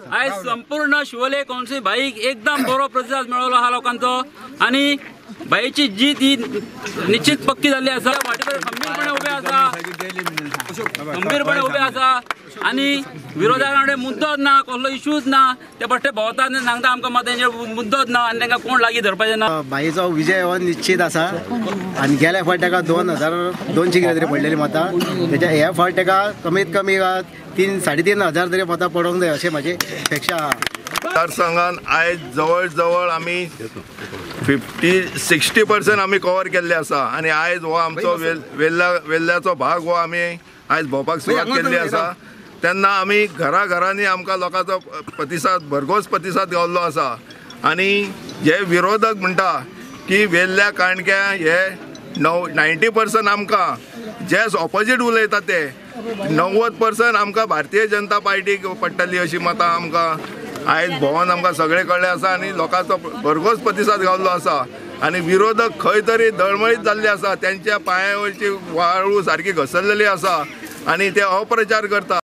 आयज संपूर्ण शिवोले कौन्सिल भाईक एकदम बरो प्रतिसाद मेळ्ळो आहा लोकांचो आनी भाईची जीत ही निश्चित पक्की जाल्ली आसा. वाटेर खंबीरपणे उबे आसा, खंबीरपणे उबे आसा आनी विरोधकां कडेन मुद्दोच ना, कसलो इशूच ना. ते बट्टे भोंवतात आनी सांगता आमकां मत तेंचेर मुद्दोच ना आनी तांकां कोण लागीं धरपाचें ना. भाईचो विजय हो निश्चित आसा आनी गेल्या फावट ताका 2200 कितें तरी पडलेली मतां, तेच्या ह्या फावट ताका कमीत कमी 3 3,500 तरी मतां पडोंक जाय अशें म्हाजी अपेक्षा आहा. मतदारसंघान आयज जवळ जवळ आमी 50-60% आमी कवर केल्ले आसा आनी आयज हो आमचो वेल्ल्याचो भाग हो आमी आयज भोंवपाक सुरवात केल्ली आसा. तेन्ना आमी घरा घरांनी आमकां लोकांचो प्रतिसाद, भरघोस प्रतिसाद गावल्लो आसा. आनी जे विरोधक म्हणटा की वेल्ल्या काणक्या हे 90% आमकां जे ऑपोजीट उलयता ते 90% आमकां भारतीय जनता पार्टीक पडटली अशी मतां आमकां आयज भोंवन आमकां सगळे कळ्ळें आसा आनी लोकांचो भरघोस प्रतिसाद गावल्लो आसा. आनी विरोधक खंय तरी दळमळीत जाल्ले आसा, तेंच्या पांयावयची वाळू सारकी घसरलेली आसा आनी ते अप्रचार करता.